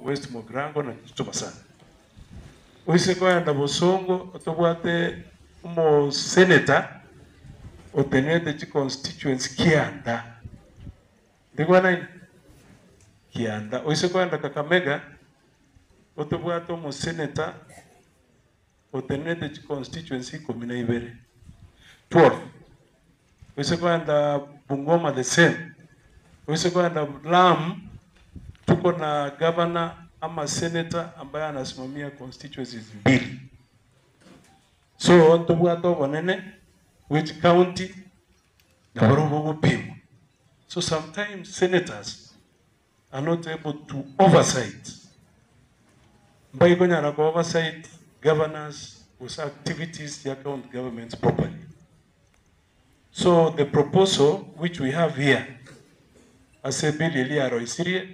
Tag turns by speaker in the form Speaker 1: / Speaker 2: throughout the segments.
Speaker 1: West Mugirango na Kitutu Masaba. Oise koenda Bosongo tobwate omosenator otenerete chiconstituency kianda. Ndigwanaine? Kianda. Oise koenda Kakamega otobwate omosenator otenerete chiconstituency ikomi na ibere, 12. Oise koenda Bungoma the same. Oise koenda Lamu tuko na governor ama senator ambaye anasimamia constituencies mbili. So ntobwate obonene bwe chicounty nabarobwo bogopimwa. So sometimes senators are not able to oversight, mbaikonyara ko oversight governors gose activities chia county governments properly. So the proposal which we have here ase ebill eria yaroisirie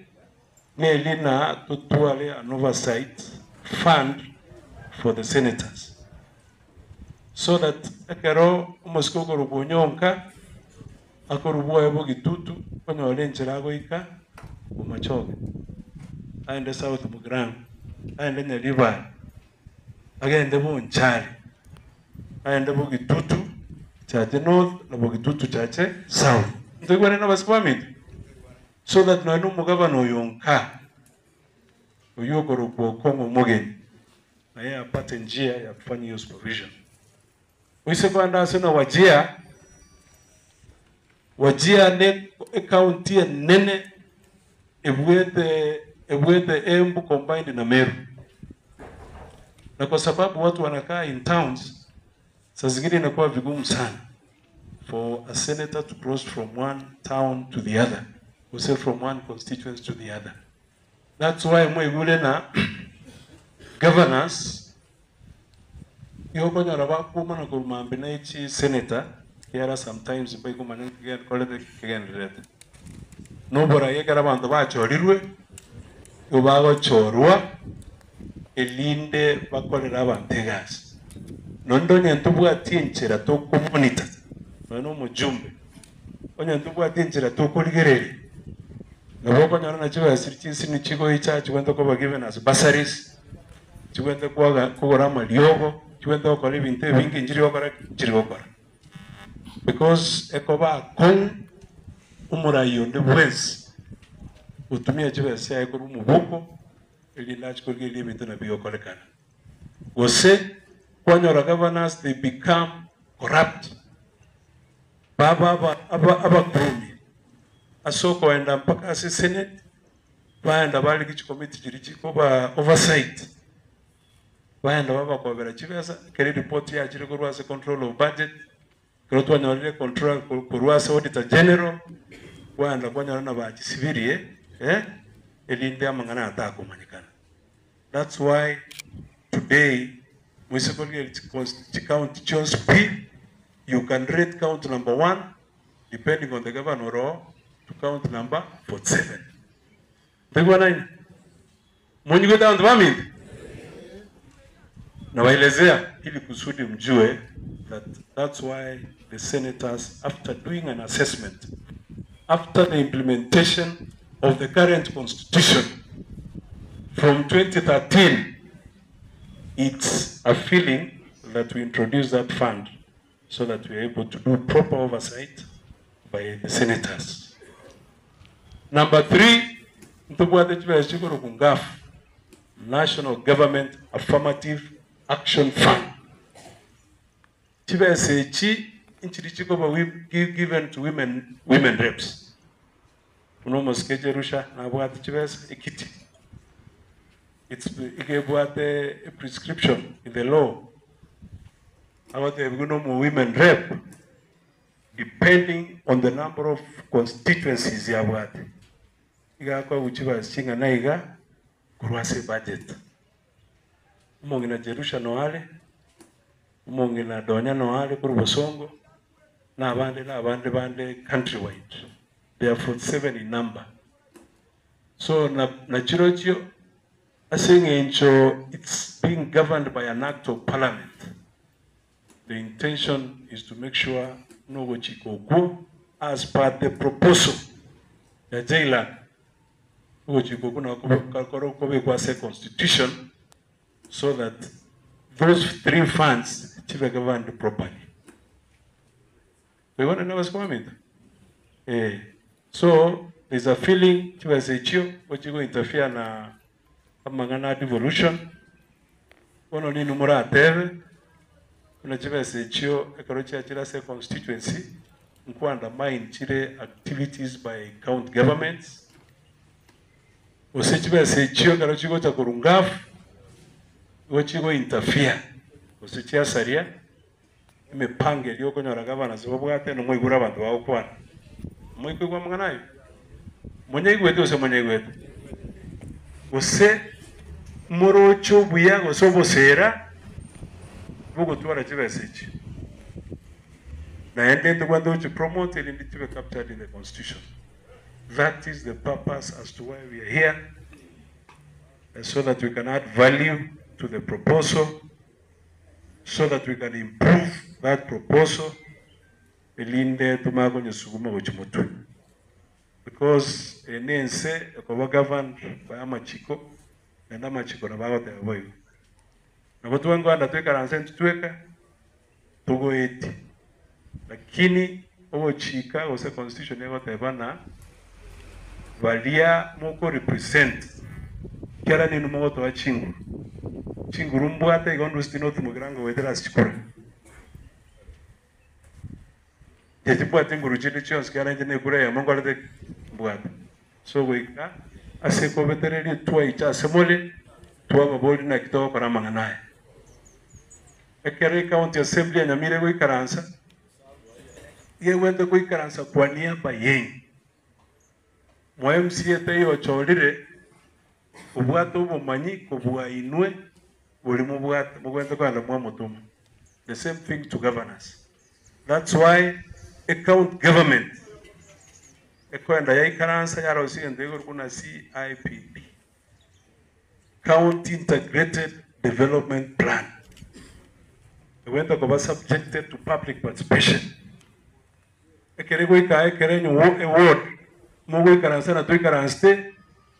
Speaker 1: neri ng'a totware an oversight fund for the senators so that ekero omosike okorokwa Onyonka Akorwa bwoye bogitutu onyore enchera agoika Bomachoge, aende South Mugirango, aende Nyaribari, agende Bonchari, aende Bogitutu Chache North na Bogitutu Chache South. Ntoigwane nabasibwa baminto? So that nonya nomogabana oyo nka oyio okorokwa Okong'o omogeni, naye apate njia ya kufanya hiyo supervision. Oise kogenda ase na Wajir, Wajir ne ecounty enene ebuete ebuete Embu combined na Meru. Na kwa sababu watu wanakaa in towns, saa zingine inakuwa vigumu sana for a senator to cross from one town to the other, gose from one constituency to the other. That's why mwaigure na governors Nigo okonyora bakwomana korwa mambia na echi senator ekiagera sometimes mbaikomanya nki gekorete ki kegendererete. Na oborai ekero abanto bachorirwe, nigo bagochorwa erinde bakorere abanto egasi. Nonde onye ntobwati enchera tokomonitor, nonya na omojumbe, onye ntobwati enchera tokorigereria, nabo okonyora na chibesa chiria chinsini chigoicha chigwente koba given as bursaries. Chigwente kwaga kogora amariogo, chigwente gokora ebinto ebinge nchiri gokora ki? Nchiri gokora. Because ekoba akong'u omorai onde bwensi gotumia chibesa chiaye korwa omobuko erinde ache korigereria ebinto nabio bigokorekana. Gose kwanyora governors they become corrupt, baba aba aba abakuumi ase okoenda mpaka ase senate. Baenda barike chikomiti chiria chikoba oversight, baenda babakobera chibesa, ekero eripoti yachire korwa ase control of budget, ekero twanyorire control korwa ase auditor general, kwaenda kwanyora na bachisibirie eh, erinde amang'ana aya takomanyekana. That's why today moise korigereria chicounty chionsi pi, you can rate county number one depending on the governor oro to count number 47. Ntoigwanaine? Monyigwete abanto baminto? Nabaelezea ili kusudi mjue that that's why the senators after doing an assessment after the implementation of the current constitution from 2013 it's a feeling that we introduce that fund so that we are able to do proper oversight by the senators. Number three, ntobwate chibesa chikorokwa NGAAF, National Government Affirmative Action Fund. Chibesa echi nchiri chikoba given to women, women reps. Buna omosike Jerusha nabwate chibesa ekiti. It's igebwate a prescription in the law Agotebiwa nomo women rep depending on the number of constituencies yabwate iga akoegwa chibesa ching'ana iga korwa ase ebudget. Omong'ina Jerusha noare, omong'ina Donya noare korwa Bosongo, na abande na abande bande country wide, they are 47 in number. So na nachirochio Ase eng'encho it's being governed by an act of parliament, the intention is to make sure buna ogochika okwo as per the proposal ya JLAC. Ogochika okwo nabo kore kobekwa ase econstitution so that those three funds chibe governed properly. Oigwanani na abasike baminto? Eh. So there's a feeling chibesa echio gochi go interfere na amang'ana a devolution, bono ninwe moratebe buna chibesa echio ekero chiachire ase econstituency nko undermine chire activities by county governments, gose chibesa echio ekero chigocha korwa ngafu nigo chigo interfere gose chiasaria emepango eria okonyora gavana ase babwate na mwaigure abanto bagokwana. Moikoigwa amang'ana ayio? Monyaigwete gose monyaigwete? Gose moroche obuya gose obosera bogotwara chibesa echi? Naende ntobwate gochi promote erinde chibe captured in the constitution. That is the purpose as to why we are here, so that we can add value to the proposal. so that we can improve that proposal erinde tomanye konyesuguma gochia motwe because eye ne ense ekoba governed by amachiko naende amachiko nabo agoteba boigo. Nabo twenkoenda toikaranse intwe tweka togoetie lakini ogochika gose constitution egoteba ng'a baria moko represent kera ninwe mogotoa chinguru, chinguru mbwate igo ndusie tinotimokera ngoetera ase chikura. Inche timbwati nguru chinde chionsi kera inche nekura eyemo nkorete ki? Mbwate. So goika ase ekobetereria twaicha ase more, twababoria naki togokora amang'ana aya. Ekero ecounty assembly ya Nyamira egoikaransa, iga egwenerete goikaransa kwa niaba yaino. Mwa MCA taiyo ochorire obwate obomanyi kobua inwe boria mobwate mogwenerete kogenda mwamotoma. The same thing to governors. That's why ecounty government ekoenda yaikaransa yarosia egento gekorokwa buna CIPP, County Integrated Development Plan. Egwenerete koba subjected to public participation. Ekero egoika aye ekero enyuwo eward, mogoikaransa na toikaransete,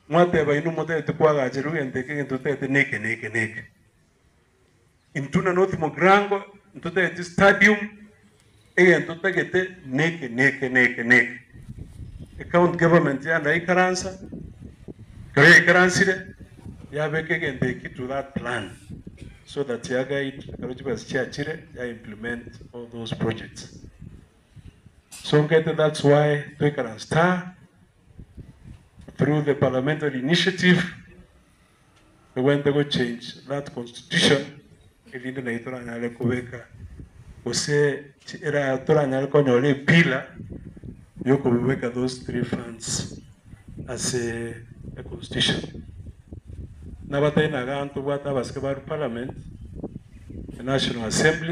Speaker 1: mwateba inwe motagete koagacherwa egento eke egento totagete neke neke neke. Intwe na North Mugirango ntotagete stadium, egento totagete neke neke neke neke. Ecounty government yande yaikaransa, ekero yaikaransire, yabeka egento eki to that plan so that ya guide ekero chibesa chiachire ya implement all those projects. So nkete that's why toikaranse taa through the parliamentary initiative tobwenerete go change that constitution erinde naye toranyare kobeka gose era toranyare konyora epillar yokobeka those three funds ase econstitution. Nabatari naga ntobwate abasike ba parliament, the national assembly.